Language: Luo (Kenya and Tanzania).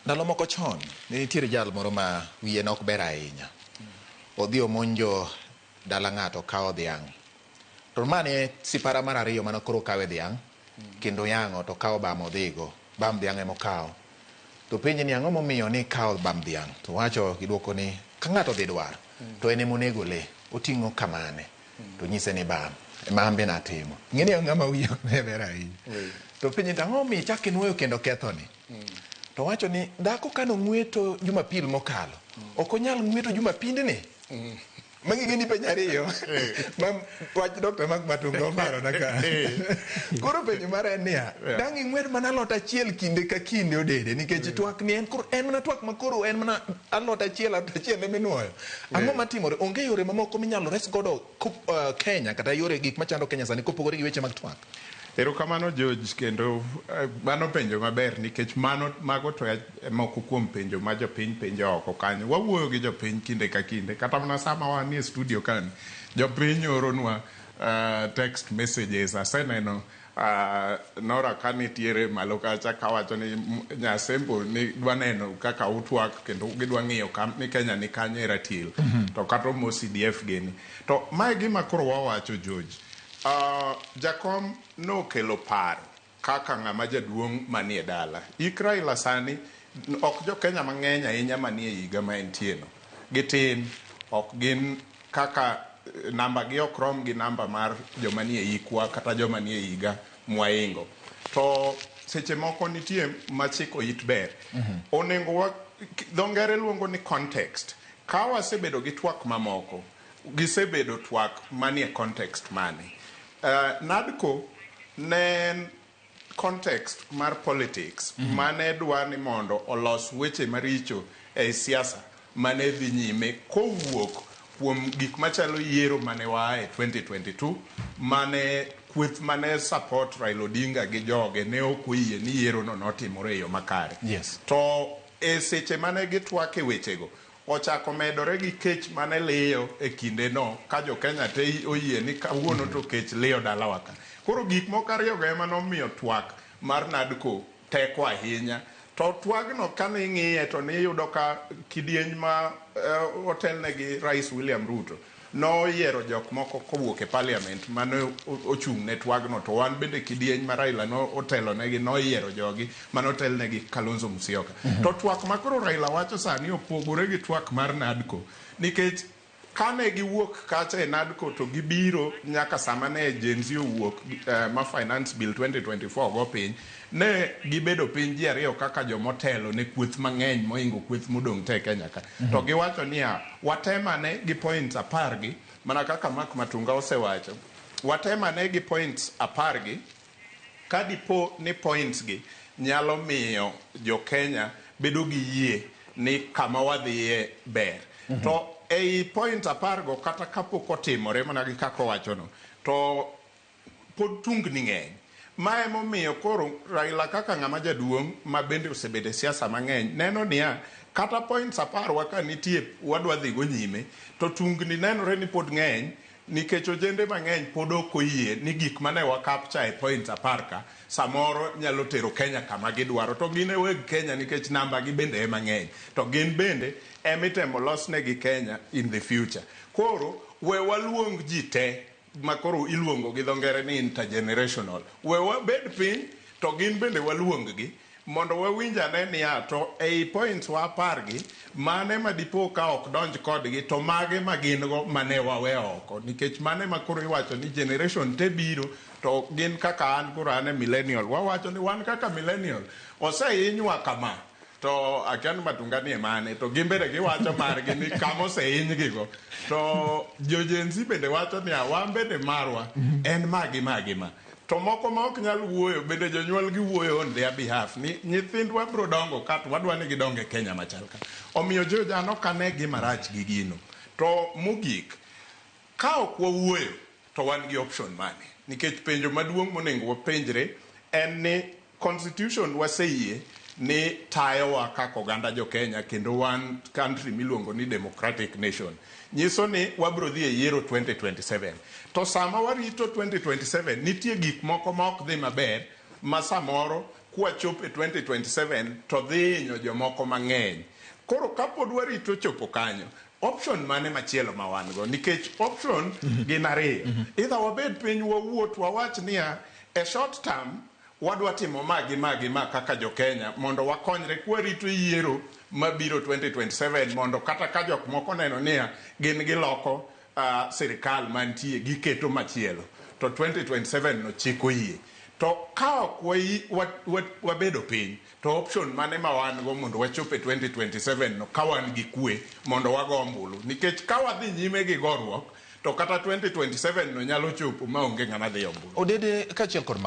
Ndalo moko chon ne nitiere jal moro ma wiye ne ok ber ahinya. Odhi omonjo dala ng'ato okawo dhiang'. To ma ne sipara mar ariyo mane koro okawe dhiang' kendo oyang'o to okawo bam odhigo. Bam dhiang' ema okawo. To openje ni ang'o momiyo ni ikawo bam dhiang'? To owacho giduoko ni ka ng'ato odhi dwar to en ema onego lee, oting'o kamane. To nyise ni bam, ema an be natimo. Ing'e ni ng'ama wiye ok ne ber ahinya. To openje ni to ang'o momiyo ichako inuoyo kendo kethoni? To owacho ni dhako kane ong'weto Jumapil mokalo, ok onyal ng'weto Jumapindni. Magi gin penjo ariyo ma wach Dr. Mark Matunga oparona ka. Koro penjo mara en niya, dang' ing'wed mana alot achiel kinde ka kinde odede nikech twak ni en koro en mana twak ma koro en mana alot achiel alot achiel ema inuoyo. Ang'o matimore? Onge yore mamoko minyalo res godo Kenya kata yore gik machando Kenya sani kopogore gi weche mag twak? Erokamano George, kendo mano penjo maber nikech mano mago to e moko kuom penjo ma jopiny penjo oko kanyo. Wawuoyo gi jopiny kinde ka kinde, kata mana sama wanie studio kani, jopiny oronwa text messages. Aseneno Nora ka nitiere malo kacha kawacho ni Nyasembo ni dwa neno kaka utwak kendo gidwa ng'iyo ni Kenya ni kanye e ratil to kata omo CDF gini. To mae gima koro wawacho George. Jakom nokelo paro kaka ng'ama jaduong' manie dala. Ik Raila sani ok jo Kenya mang'eny ahinya manie higa ma entie no. Gitin, ok gin kaka namba gi ok rom gi namba mar joma nie hikwa kata joma nie higa mwaingo. To seche moko nitie machiko it ber. Onego wa, dho ngere luongo ni context. Ka wasebedo gi twak mamoko, gisebedo twak manie context mane? NADCO ne en context mar politics mane dwa ni mondo olos weche maricho ei siasa mane dhi nyime kowuok kuom gik machalo yiero mane waaye 2022 mane kweth mane support Raila Odinga gi joge ne ok oyie ni yiero no notimore e yo makare. To e seche mane gitwak e wechego ochako medore gi kech mane liyo e kinde no ka jo Kenya te oyie ni kawuono to kech liyo dalawa ka. Koro gik moko ariyo go ema nomiyo twak mar NADCO teko ahinya. To twagno kane ing'iye to niyudo ka kidieny ma otelne gi Rais William Ruto noyiero jok moko kowuok e parliament mane ochung' ne twagno, to wan bende kidieny ma Raila no otelonegi noyiero jogi mane otelnegi Kalonzo Musyoka. To twak ma koro Raila wacho sani opogore gi twak mar NADCO nikech kane giwuok kacha e NADCO to gibiro nyaka sama ne Gen Z owuok ma Finance Bill 2024 ogo piny, ne gibedo piny ji ariyo kaka jomotelo ne kweth mang'eny mohingo kweth modong' te e Kenya ka. To giwacho niya, watemane gi points apar gi, mana kaka Mark Matunga osewacho, watemane gi points apar gi, ka dipo ni points gi nyalo miyo jo Kenya bedo gi yie ni kama wadhiye ber. To ei point apar go kata kapok otimore mana gi kaka owachono, to pod tungni ng'eny. Ma emomiyo koro Raila kaka ng'ama jaduong' ma bende osebedo e siasa mang'eny neno niya, kata points apar wa ka nitie wadwa dhi go nyime, to tungni nenore ni pod ng'eny nikech ojende mang'eny pod ok oyie ni gik mane wa capture e points apar ka samoro nyalo tero Kenya kama gidwaro. To gin e weg Kenya nikech namba gi bende ema ng'eny. To gin bende emitemo losnegi Kenya in the future. Koro we waluong ji te ma koro iluongo gi dho ngere ni intergenerational. We wabed piny to gin bende waluong gi mondo wawinj ane niya to ei points wa apar gi mane ma dipo ka ok donj kodgi to mage ma gin go mane wawe oko, nikech mane ma koro iwacho ni generation te biro to gin kaka an koro an e millennial, wawacho ni wan kaka millennial osehinywa kama to akia ni Matunga ni e mane to gin bende giwacho margi ni kama osehinygi go, to jo Gen Z bende wacho niya wan bende marwa en ma gi ma gi ma. To moko ma ok nyal wuoyo bende jonyuol gi wuoyo on their behalf ni nyithindwa bro dongo ka to wadwa ni gidong e Kenya machal ka. Omiyo George an ok ane gima rach gi gino. To mogik, ka ok wawuoyo to wan gi option mane? Nikech penjo maduong' monego wapenjre en ni constitution waseyie ni tayowa kaka oganda jo Kenya kendo wan country miluongo ni democratic nation. Nyiso ni wabro dhi e yiero 2027. To sama warito 2027 nitie gik moko ma ok dhi maber ma samoro Kwachopo e 2027 to dhi hinyo jomoko mang'eny. Koro kapod warito chopo kanyo, option mane machielo ma wan go? Nikech option gin ariyo. Either wabed piny wawuot wawach niya, e short term wadwa timo ma gi ma gi ma kaka jo Kenya mondo wakonyre kwarito yiero mabiro 2027, mondo kata ka jok moko neno niya gin giloko sirikal mantie giketo machielo, to 2027 no chik oyie. To ka ok wabedo piny, to option mane ma wan go mondo wachop e 2027 no ka wan gi kwe mondo wago ombulu? Nikech ka wadhi nyime gi goruok, to kata 2027 no nyalo chopo ma onge ng'ama dhi ombulu. Odede kaachiel kod